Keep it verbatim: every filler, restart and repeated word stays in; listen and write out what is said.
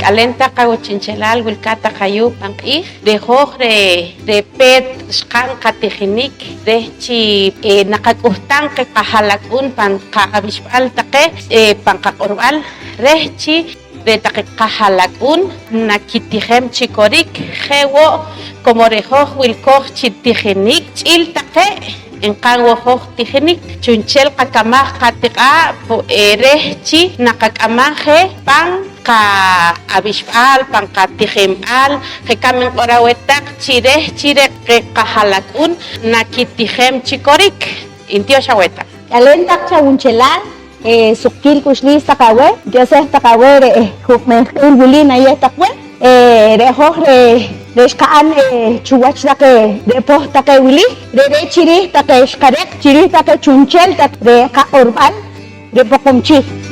K'aleen taq awunchelal wilkaat taq ayu' pan q'iij, re' hoj re' re' peet xqa'n qatijinik reh chi eh, naqak'uhtaam qeh qaha'lak'uun pan qab'ixb'al taqe eh, pan qaq'orb'al reh chi re' taqe qaha'lak'uun nakitijem chi korik. Je' wo', como re' hoj wilkooj chi tijinik ch'iil taqe nqa'n wo' hoj tijinik, chu'nchel qakamaj qatiq'aa' po- eh, reh chi naqak'amam je pan qab'ixb'al, pan qatijinb'al, je' rikab' nq'or aweh taq chi reh chi re' qeh qaha'lak'uun nakitijem chi korik. Ntiox aweh taq. K'aleen taq chawunchelal, eh, suqkiil k'uxliis taq aweh, ntiosej taq aweh re' jub'mehq'iil wili nayeew taq weh. Eh, re' hoj re', re' xqa'n eh, chuwach taq eh, re' poh taqe wili, re're' chi riij taqe xqareq chi riij taqe chu'nchel taq re' qaq'orb'al re' Poqomchi'.